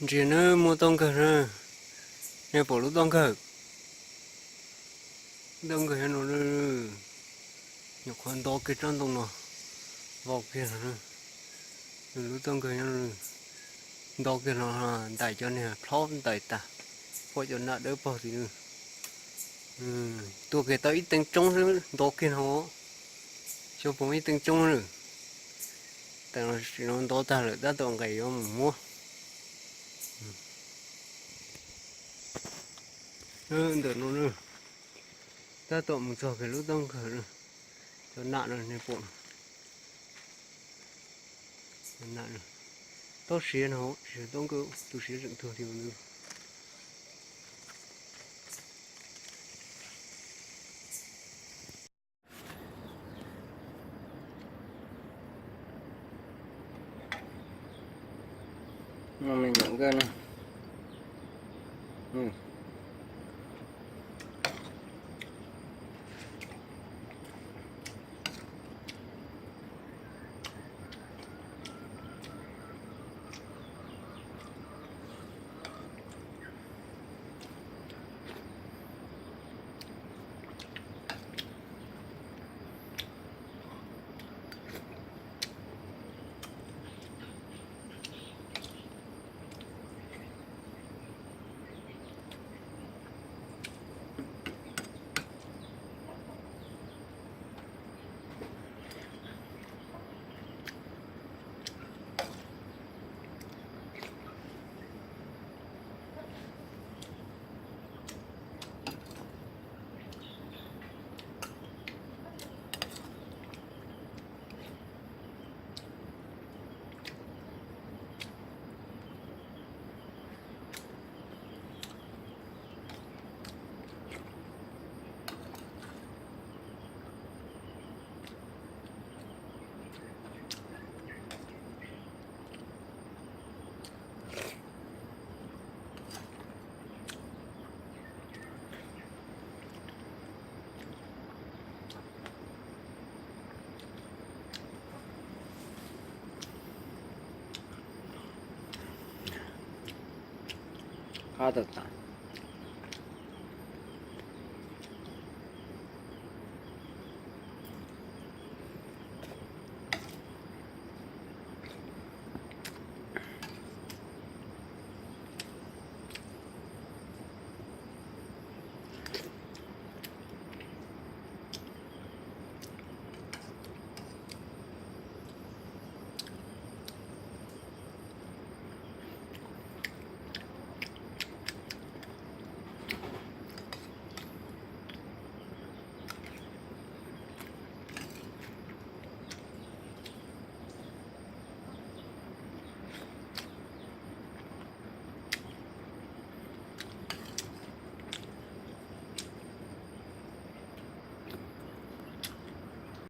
Ntsia nawb, muaj toj nkawg na. Nej pom lub toj nkawg, toj nkawg nyob no, nyuam qhuav nto kiag tsob ntoo no vau kiag no. Lub toj nkawg nyob no, nto kiag no, ntais cov niag plhob ntais tas, pom cov nam dawb paug tim no. Tuag kiag tau ib teev tsoob xwb, nto kiag no, xyov puas muaj ib teev tsoob lawm. Tam sim no nto tag lawm, tab tom nqes yuav mus muab. Ntawm no na, tab tom mus txog kiag lub toj nkawg na. Cov nam no nej pom, nam, toj siav no, tsis yog toj nkawg, tus siav tseem tuag tiag. Qab tau tas.